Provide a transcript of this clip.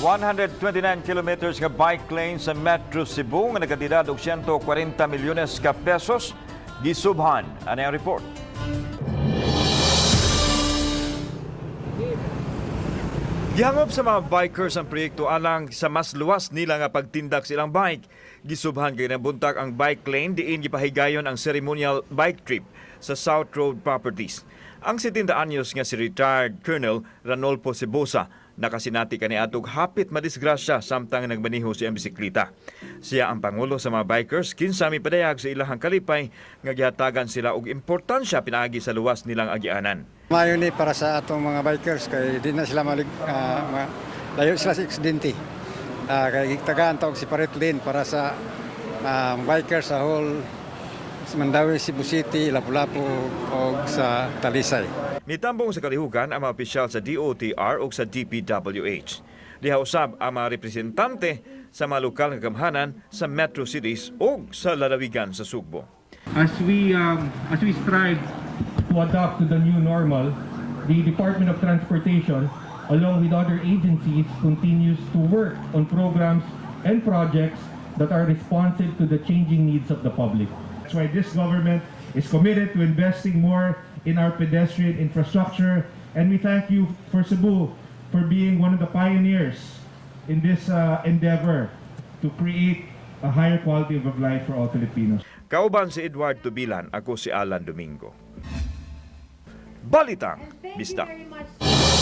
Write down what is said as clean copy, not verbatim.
129 kilometers nga bike lane sa Metro Cebu nga nagkantidad og 140 milyones ka pesos gisubhan. Ano ang report? Gihangop sa mga bikers ang proyekto alang sa mas luwas nila nga pagtindak sa ilang bike. Gisubhan kay buntag ang bike lane diin gipahigayon ang ceremonial bike trip sa South Road Properties. Ang 70 anyos nga si retired Colonel Ranolfo Sebosa nakasinati kaniadtong hapit madisgrasya samtang nagmaniho sa iyang bisikleta. Siya ang pangulo sa mga bikers kinsa mipadayag sa ilahang kalipay nga gihatagan sila og importansya pinaagi sa luwas nilang agianan. Maayo ni para sa atong mga bikers kay di na sila malig, layo sila sa aksidente. Kay tagaan ta og separate lane para sa bikers sa whole sa Mandaue, Cebu City, Lapu-Lapu o sa Talisay. Mitambong sa kalihukan ang mga opisyal sa DOTR o sa DPWH. Diha usab ang mga representante sa mga lokal nga gamhanan sa metro cities o sa lalawigan sa Sugbo. As we strive to adapt to the new normal, the Department of Transportation, along with other agencies, continues to work on programs and projects that are responsive to the changing needs of the public. That's why this government is committed to investing more in our pedestrian infrastructure. And we thank you for Cebu for being one of the pioneers in this endeavor to create a higher quality of life for all Filipinos. Kauban si Edward Tubilan, ako si Alan Domingo. Balitang Thank Bisdak. You very much.